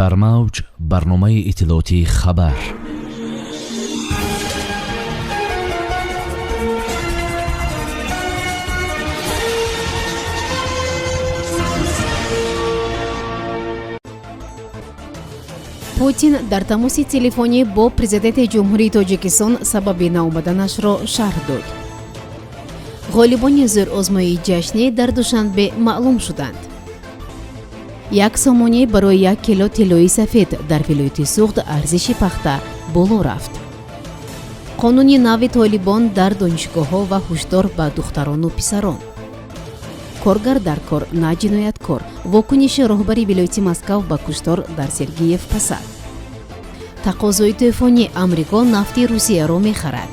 Дар мавҷ барномаи иттилоотии «Хабар». Путин дар тамоси телефонӣ бо президенти Ҷумҳурии Тоҷикистон сабаби наомаданашро шарҳ дод. Ғолибони зӯрозмоии ҷашнӣ дар Душанбе маълум шуданд. 1 сомонӣ барои 1 кило тиллои сафед. Дар вилояти Суғд арзиши пахта боло рафт. Қонуни нави Толибон дар донишгоҳҳо ва ҳушдор ба духтарону писарон. Коргар дар кор, на ҷинояткор. Вокуниши роҳбари вилояти Москав ба куштор дар Сергиев Посад. Тақозои тӯфонӣ: Амрико нафти Русияро мехарад.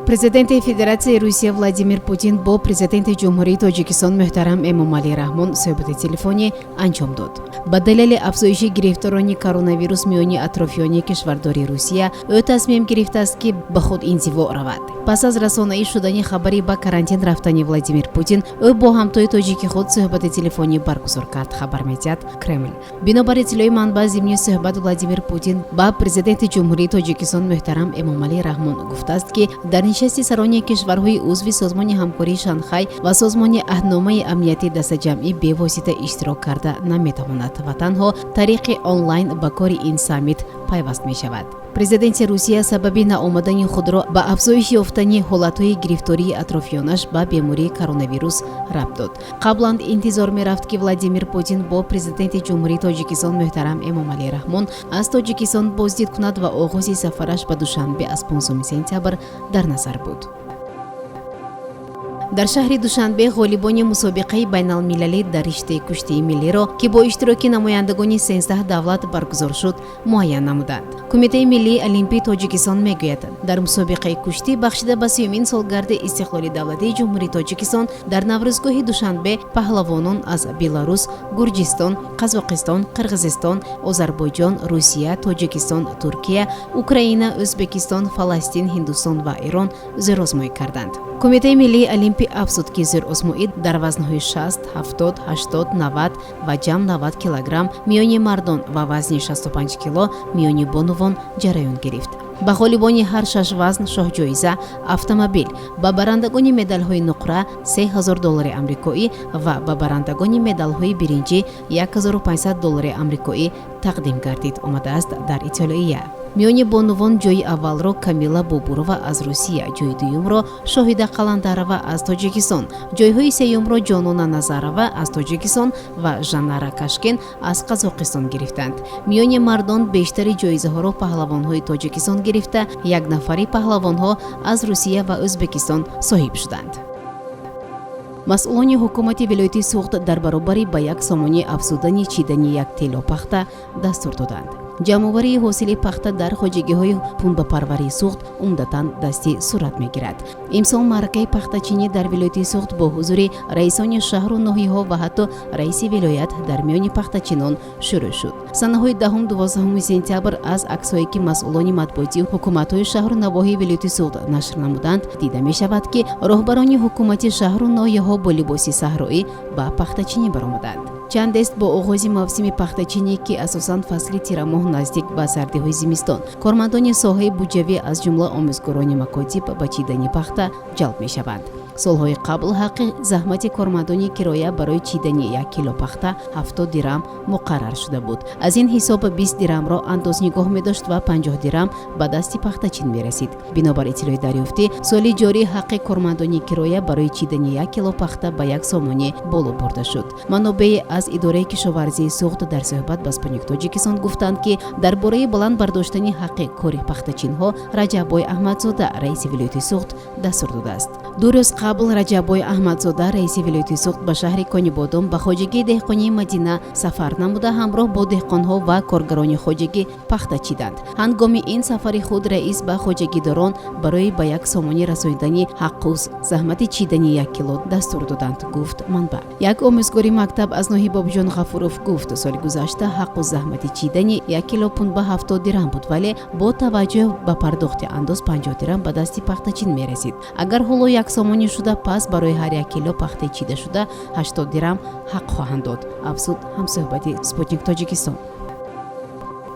Президенти Федератсияи Русия Владимир Путин бо президенти Ҷумҳурии Тоҷикистон муҳтарам Эмомалӣ Раҳмон суҳбати телефонӣ анҷом дод. Ба далели афзоиши гирифторони коронавирус миёни атрофиёни кишвардори Русия, ӯ тасмим гирифтааст, ки ба худ инзиво равад. Пас аз расонаӣ шудани хабари ба карантин рафтани Владимир Путин, ӯ бо ҳамтои тоҷики худ суҳбати телефонӣ баргузор кард, хабар медиҳад Кремл. Бинобар иттилои манбаъ, зимни суҳбат Владимир Путин ба президенти Ҷумҳурии Тоҷикистон муҳтарам Эмомалӣ Раҳмон гуфтааст, ки дар нишасти сарони кишварҳои узви Созмони ҳамкории Шанхай ва Созмони Аҳдномаи амнияти дастаҷамъӣ бевосита иштирок карда наметавонад ва танҳо тариқи онлайн ба кори ин саммит пайваст мешавад. Президенти Русия сабаби наомадани худро ба афзоиш ёфтани ҳолатҳои гирифтории атрофиёнаш ба бемории коронавирус рабт дод. Қаблан интизор мерафт, ки Владимир Путин бо президенти Ҷумҳурии Тоҷикистон муҳтарам Эмомалӣ Раҳмон аз Тоҷикистон боздид кунад ва оғози сафараш ба Душанбе аз 5 сентябр дар назар буд. Дар шаҳри Душанбе ғолибони мусобиқаи байналмилалӣ дар риштаи куштии миллиро, ки бо иштироки намояндагони 13 давлат баргузор шуд, муайян намуданд. Кумитаи миллии олимпии Тоҷикистон мегӯяд, дар мусобиқаи куштӣ, бахшида ба 30-умин солгарди истиқлоли давлатии Ҷумҳурии Тоҷикистон, дар Наврӯзгоҳи Душанбе паҳлавонон аз Беларус, Гурҷистон, Қазоқистон, Қирғизистон, Озарбойҷон, Русия, Тоҷикистон, Туркия, Украина, Ӯзбекистон, Фаластин, Ҳиндустон ва Эрон зӯрозмоӣ карданд. Кумитаи миллии олимпӣ афзуд, ки зӯрозмоӣ дар вазнҳои 60, 70, 80, 90 ва ҷамъ 90 килограмм миёни мардон ва вазни 65 кило миёни бонувон ҷараён гирифт. Ба ғолибони ҳар шаш вазн шоҳҷоиза автомобил, ба барандагони медалҳои нуқра 3000 доллари амрикоӣ ва ба барандагони медалҳои биринҷӣ 1500 доллари амрикоӣ тақдим гардид, омадааст дар иттилоия. Миёни бонувон ҷои аввалро Камила Бобурова аз Русия, ҷои дуюмро Шоҳида Қаландарова аз Тоҷикистон, ҷойҳои сеюмро Ҷонона Назарова аз Тоҷикистон ва Жанара Кашкен аз Қазоқистон гирифтанд. Миёни мардон бештари ҷоизаҳоро паҳлавонҳои Тоҷикистон гирифта, як нафари паҳлавонҳо аз Русия ва Ӯзбекистон соҳиб шуданд. Масъулони ҳукумати вилояти Суғд дар баробари ба 1 сомонӣ афзудани чидани 1 тилло пахта дастур доданд. Ҷамъоварии ҳосили пахта дар хоҷагиҳои пунбапарварии Суғд умдатан дастӣ сурат мегирад. Имсол маъракаи пахтачинӣ дар вилояти Суғд бо ҳузури раисони шаҳру ноҳияҳо ва ҳатто раиси вилоят дар миёни пахтачинон шурӯъ шуд. Санаҳои 10-12 сентябр аз аксҳое, ки масъулони матбуотии ҳукуматҳои шаҳру навоҳии вилояти Суғд нашр намуданд, дида мешавад, ки роҳбарони ҳукумати шаҳру ноҳияҳо бо либоси саҳроӣ ба пахтачинӣ баромаданд. Чандест бо оғози мавсими пахтачинӣ, ки асосан фасли тирамоҳ наздик ба сардиҳои зимистон, кормандони соҳаи буҷавӣ, аз ҷумла омӯзгорони макотиб, ба чидани пахта ҷалб мешаванд. Солҳои қабл ҳаққи заҳмати кормандони кироя барои чидани 1 кило пахта 70 дирам муқаррар шуда буд. Аз ин ҳисоб 20 дирамро андоз нигоҳ медошт ва 50 дирам ба дасти пахтачин мерасид. Бинобар иттилои дарёфтӣ, соли ҷорӣ ҳаққи кормандони кироя барои чидани 1 кило пахта ба 1 сомонӣ боло бурда шуд. Манобее аз идораи кишоварзии Суғд дар суҳбат ба Спутник Тоҷикистон гуфтанд, ки дар бораи баланд бардоштани ҳаққи кори пахтачинҳо Раҷаббой Аҳмадзода, раиси вилояти Суғд, дастур додааст. 2 рӯз қабл Раҷаббой Аҳмадзода, раиси вилояти Суғд, ба шаҳри Конибодом ба хоҷагии деҳқонии Мадина сафар намуда, ҳамроҳ бо деҳқонҳо ва коргарони хоҷагӣ пахта чиданд. Ҳангоми ин сафари худ раис ба хоҷагидорон барои ба 1 сомонӣ расонидани ҳаққу заҳмати чидани 1 кило дастур доданд, гуфт манбаъ. Як омӯзгори мактаб аз ноҳияи Бобоҷон Ғафуров гуфт, соли гузашта ҳаққу заҳмати чидани 1 кило пунба 70 дирам буд, вале бо таваҷҷӯҳ ба пардохти андоз 50 дирам ба дасти пахтачин мерасид. Агар ҳоло 1 сомонӣ шуда, пас барои ҳар 1 кило пахтаи чидашуда 80 дирам ҳақ хоҳанд дод, афзуд ҳамсӯҳбати Спутник Тоҷикистон.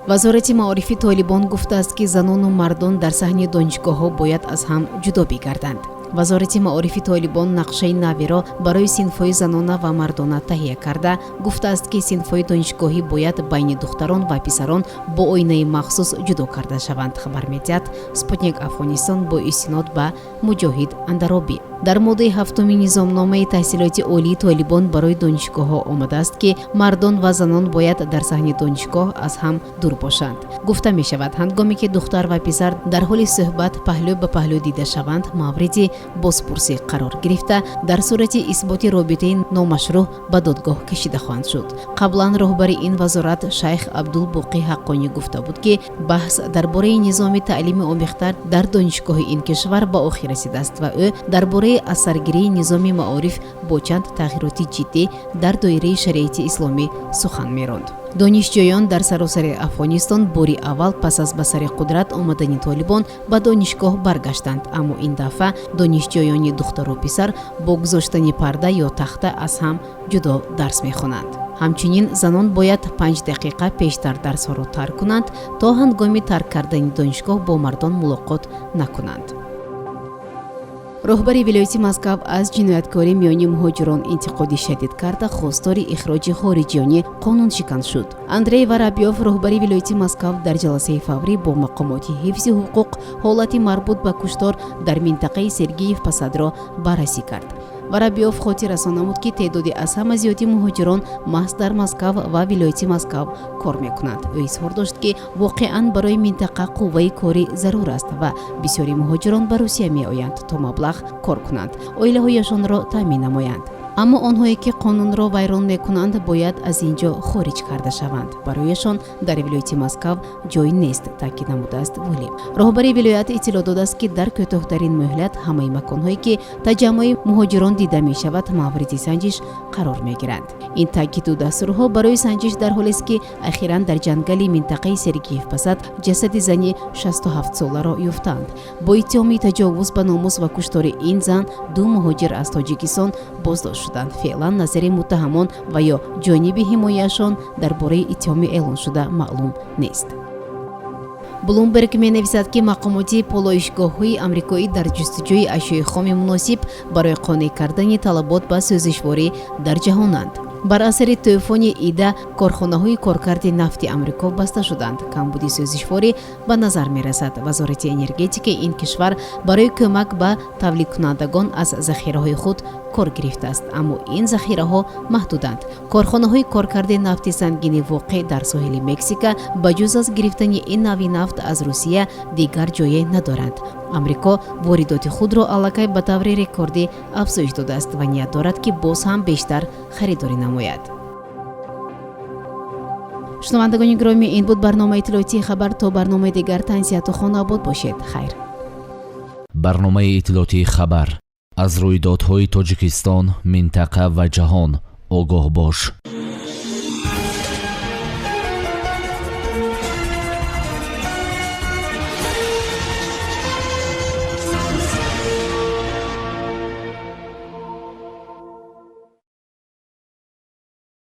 Вазорати маорифи Толибон гуфтааст, ки занону мардон дар саҳни донишгоҳҳо бояд аз ҳам ҷудо бигарданд. Вазорати маорифи Толибон нақшаи наверо барои синфҳои занона ва мардона таҳия карда, гуфтааст, ки синфҳои донишгоҳӣ бояд байни духтарон ва писарон бо оинаи махсус ҷудо карда шаванд, хабар медиҳад «Спутник Афғонистон» бо истинод ба Муҷоҳид Андаробӣ. Дар моддаи ҳафтуми низомномаи таҳсилоти олии Толибон барои донишгоҳҳо омадааст, ки мардон ва занон бояд дар саҳни донишгоҳ аз ҳам дур бошанд. Гуфта мешавад, ҳангоме ки духтар ва писар дар ҳоли суҳбат паҳлӯ ба паҳлӯ дида шаванд, мавриди бозпурсӣ қарор гирифта, дар сурати исботи робитаи номашрӯъ ба додгоҳ кашида хоҳанд шуд. Қаблан роҳбари ин вазорат шайх Абдулбоқӣ Ҳаққонӣ гуфта буд, ки баҳс дар бораи низоми таълими омехта дар донишгоҳи ин кишвар ба охир расидааст ва ӯ дар бораи аз саргирии низоми маориф бо чанд тағйироти ҷиддӣ дар доираи шариати исломӣ сухан меронд. Донишҷӯён дар саросари Афғонистон бори аввал пас аз ба сари қудрат омадани Толибон ба донишгоҳ баргаштанд, аммо ин дафъа донишҷӯёни духтару писар бо гузоштани парда ё тахта аз ҳам ҷудо дарс мехонанд. Ҳамчунин занон бояд 5 дақиқа пештар дарсҳоро тарк кунанд, то ҳангоми тарк кардани донишгоҳ бо мардон мулоқот накунанд. Роҳбари вилояти Москав аз ҷинояткорӣ миёни муҳоҷирон интиқоди шадид карда, хостори ихроҷи хориҷиёни қонуншикан шуд. Андрей Воробьев, роҳбари вилояти Москав, дар ҷаласаи фаврӣ бо мақомоти ҳифзи ҳуқуқ ҳолати марбут ба куштор дар минтақаи Сергиев Посадро баррасӣ кард. Воробьев хотиррасон намуд, ки теъдоди аз ҳама зиёди муҳоҷирон маҳз дар Москав ва вилояти Москав кор мекунанд. Ӯ изҳор дошт, ки воқеан барои минтақа қувваи корӣ зарур аст ва бисёри муҳоҷирон ба Русия меоянд, то маблағ кор кунанд, оилаҳояшонро таъмин намоянд. Аммо онҳое, ки қонунро вайрон мекунанд, бояд аз ин ҷо хориҷ карда шаванд. Барояшон дар вилояти Москав ҷой нест, таъкид намудааст волӣ. Роҳбари вилоят иттилоъ додааст, ки дар кӯтоҳтарин муҳлат ҳамаи маконҳое, ки таҷаммуи муҳоҷирон дида мешавад, мавриди санҷиш қарор мегиранд. Ин таъкиду дастурҳо барои санҷиш дар ҳолест, ки ахиран дар ҷангали минтақаи Сергиев Посад ҷасади зани 67-соларо ёфтанд. Бо иттиҳоми таҷовуз ба номус ва куштори ин зан ду муҳоҷир аз Тоҷикистон боздошт шуданд. Феълан назари муттаҳамон ва ё ҷониби ҳимояашон дар бораи иттиҳоми эълоншуда маълум нест. Блумберг менависад, ки мақомоти полоишгоҳҳои амрикоӣ дар ҷустуҷӯи ашёи хоми муносиб барои қонеъ кардани талабот ба сӯзишворӣ дар ҷаҳонанд. Бар асари тӯфони Ида корхонаҳои коркарди нафти Амрико баста шуданд. Камбуди сӯзишворӣ ба назар мерасад. Вазорати энергетикаи ин кишвар барои кӯмак ба тавлидкунандагон аз захираҳои худ кор гирифтааст, аммо ин захираҳо маҳдуданд. Корхонаҳои коркарди нафти сангини воқеъ дар соҳили Мексика ба ҷуз аз гирифтани ин нави нафт аз Русия дигар ҷое надоранд. Амрико воридоти худро аллакай ба таври рекордӣ афзоиш додааст ва ният дорад, ки боз ҳам бештар харидорӣ намояд. Шунавандагони гиромӣ, ин буд барномаи иттилоотии «Хабар». То барномаи дигар тансиҳату хонаобод бошед. Хайр. Барномаи иттилоотии «Хабар». Аз рӯйдодҳои Тоҷикистон, минтақа ва ҷаҳон огоҳ бош.